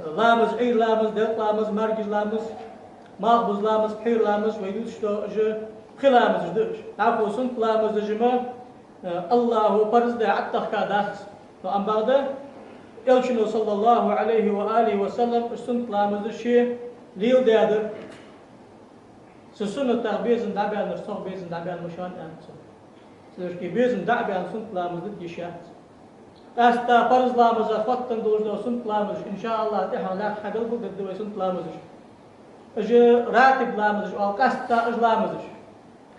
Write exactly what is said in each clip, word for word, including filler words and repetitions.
Ламаз, Ӏуйра ламаз, делкъа ламаз, маьркӀажа ламаз, малхбуза ламаз, пхьера ламаз, вай дувцаш дола уж пхи ламазаш да уж. ДӀахо суннат ламазаш ма, э, АллахӀа парз даь Ӏаттахка дац. Но амма бакъда, Элчано, саллаллахӀу Ӏалайхи ва алихи ва саллам, уж суннат ламазаш ше леладаьдар. Са суннатах безам дӀабаьннар, сох безам дӀабаьнна ма шоана, аьннад цо. Цудухьа безам дӀа а баьнна, суннат ламаз дергдолаш яц. Къаьстта парз ламаза хоттаденна долаш дола суннат ламазаш, иншааллахӀ, тӀехьагӀа лаьтта хьабелгалдергда вай суннат ламазаш. Уж ратиб ламазаш оал, къаьстта уж ламазаш.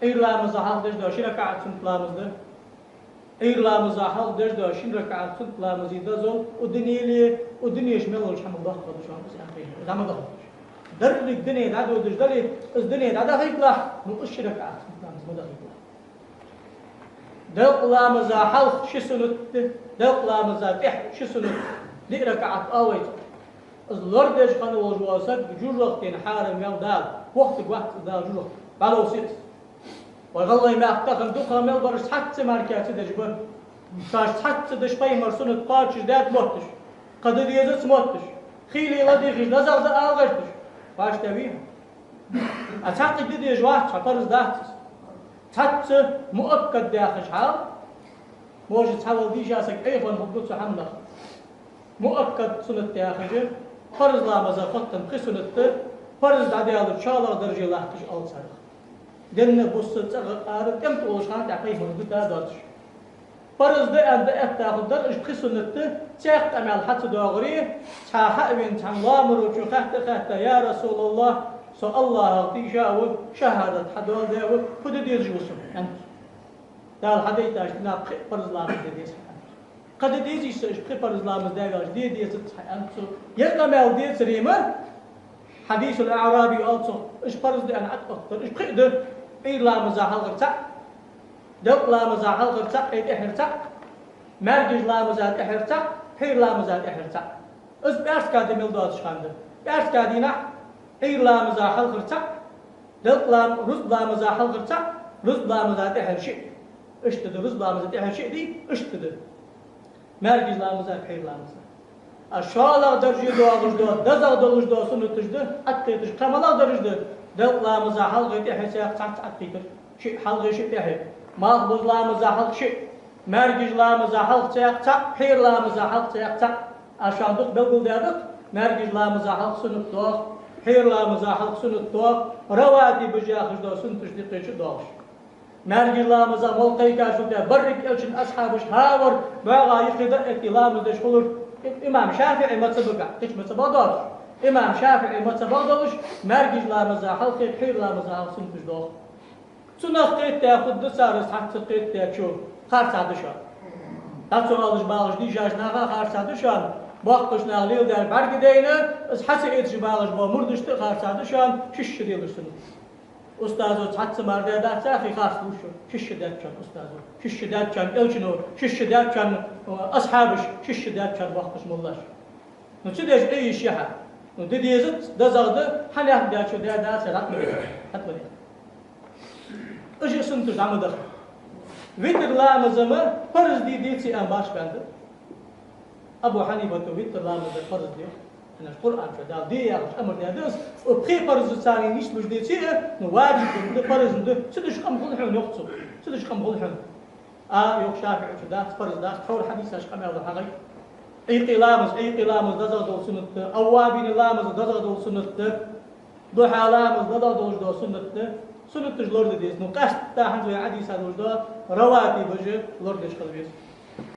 Ӏуйра ламаза хьалха деш дола ши ракаӀат суннат ламаз да. Ӏуйра ламаза хьалха деш дола шин ракаӀат суннат ламаза дозал, укх дунен, укх дунен чу мел долча хӀамах доккха да шоана из, аьннад Пайхамара. Из дӀа ма дахийталаш. Деррига дуне дӀадодаш дале, из дуне дӀадахийталахь, ну, из ши ракаӀат суннат ламаз ма дахийталахь. Делкъа ламаза хьалха ши суннат да, делкъа ламаза тӀехьа ши суннат да, диъ ракаӀат оал вай цох. Из лорадеш хинна волаш вола саг жожагӀатен хьарам ваьв Дала, вохийтаргвац из Дала жожагӀатах, бӀаьловсий из. Вай гӀалгӀай мехка тахан дукхагӀа мел бараш цхьацца мара ца деш ба. Шоаш цхьацца деш, Пайхамара суннат кхоачашдаьд мотташ, кхы де дезац мотташ, хийла ладийгӀаш, дезагӀа да ала гӀерташ. Ваш тӀа вий? А цхьаккха де дезаш вац, хьа парз дац из. Цхьацца муаккад яхаш хьал, може, цхьавола дийша саг Ӏехавенна хургва цу хӀаманах. Муаккад суннат яхаш, парз ламаза хоттаденна пхи суннат да, парз дӀадаьлча шоллагӀа дарже латташ оал царех. Денна, бусса, цӀагӀа, ара, тӀем тӀа волаш хана тӀа Пайхамара дитад доацаш. Парз да аьнна дӀаэтта хургдар уж пхи суннат да, цох къамаьл хьа ца доагӀаре, цхьа хьавена цхьан лоамарочо хаьтта-хаьтта: «Я РасулаллахӀ, со АллахӀах тийша а ва, шахӀадат хьадоаладаь а ва, фу де дезаш ва сона?» — аьннад цо. Дала хьадайтача дийнахьа пхи парз ламаз де деза хьа, аьннад цо. Кхы де дезий со уж пхи парз ламаз даь ваьлча? Де дезац хьа, аьннад цо. Ер къамаьл децаре ма, хьадисул аӀраби оал цох, уж парз да аьнна ӀотӀаоттар, уж пхи а да: Ӏуйра ламаза хьалхара цаӀ, делкъа ламаза хьалхара цаӀ, е тӀехьара цаӀ, маьркӀажа ламаза тӀехьара цаӀ, пхьера ламаза тӀехьара цаӀ. Из пӀаьраска ди мел доацача хана да. ПӀаьраска дийнахьа Ӏуйра ламаза хьалхара цаӀ, делкъа лам-, рузба ламаза хьалхара цаӀ, рузба ламаза тӀехьара шиъ. Иштта да, рузба ламаза тӀехьара шиъ дий, иштта да. МаьркӀажа ламаза, пхьера ламаза. А шоллагӀа дарже доагӀаш дола, дезагӀа долаш дола суннаташ да, ӀотӀакхеташ кхы малагӀа дарж да: делкъа ламаза хьалхеи тӀехьеи цхьацца ӀотӀакхийтар, шиъ хьалхеи шиъ тӀехьеи, малхбуза ламаза хьалха шиъ, маьркӀажа ламаза хьалха цхьаькха цаӀ, пхьера ламаза хьалха цхьаькха цаӀ. Аз шоана дукха белгалдаьд-кх, маьркӀажа ламаза хьалха суннат доагӀа, пхьера ламаза хьалха суннат доагӀа, раватибаш яхаш дола суннаташ дикъе чу доагӀаш. МаьркӀажа ламаза молла кхайкачул тӀехьагӀа берригаш Элчан асхьабаш хӀавар боагӀа юххе дӀаэтте ламаз деш хулар. И-, имам ШафиӀий мазхӀабагахь, кхыча мазхӀабагахь доацаш, имам ШафиӀий мазхӀабагахь долаш, маьркӀажа ламаза хьалхеи пхьера ламаза хьалхеи суннаташ доагӀа. Цунах кхетадаь хургда цар, из цхьацца кхетадаьчо харцахьа да шоана. ДӀа ца оалаш багӀаш дийшача наха харцахьа да шоана, боккхийча наха леладаьр бӀаргадайна, из хьа ца эцаш багӀаш бола мурдашта а харцахьа да шоана, шишша делаш суннат. Устазо цхьацца мара даь дац, цхьа хий харц лувш, шишша даьд шоана устазо, шишша даьд шоана Элчано, шишша даьд шоана, э, асхьабаша, шишша даьд шоана боккхийча моллаша. Ну, цу деш Ӏе йиш я хьа. Ну, де дезац, дезагӀа да, хьанех дечо даь дац, хӀаьта ма де, хӀаьта ма де. Уж суннаташ дӀа ма даха. Витр ламаз ма парз дий, деций аьнна башха бен да. Абу Хьанифата витр ламаз парз да йоах. ХӀана аьлча Къуръан чу Дала де яхаш амар даьд из, укх пхе парзаца нийслуш деций а, ну, важиб да, парз да, цудухьа къам хул хьона йоах цо. Цудухьа къам хул хьона. А, йоах, ШафиӀийчо дац, парз дац, тхьовра хьадисаш къамаьл да хьагӀай. Ӏийкъе ламаз, Ӏийкъе ламаз дезагӀа дола суннат да, аввабин ламаз дезагӀа дола суннат да, духьа ламаз дезагӀа долаш дола суннат да, суннаташ лораде деза. Ну, къаьстта хӀанз вай Ӏодийца долаш дола раватибаш лорадеш хила веза.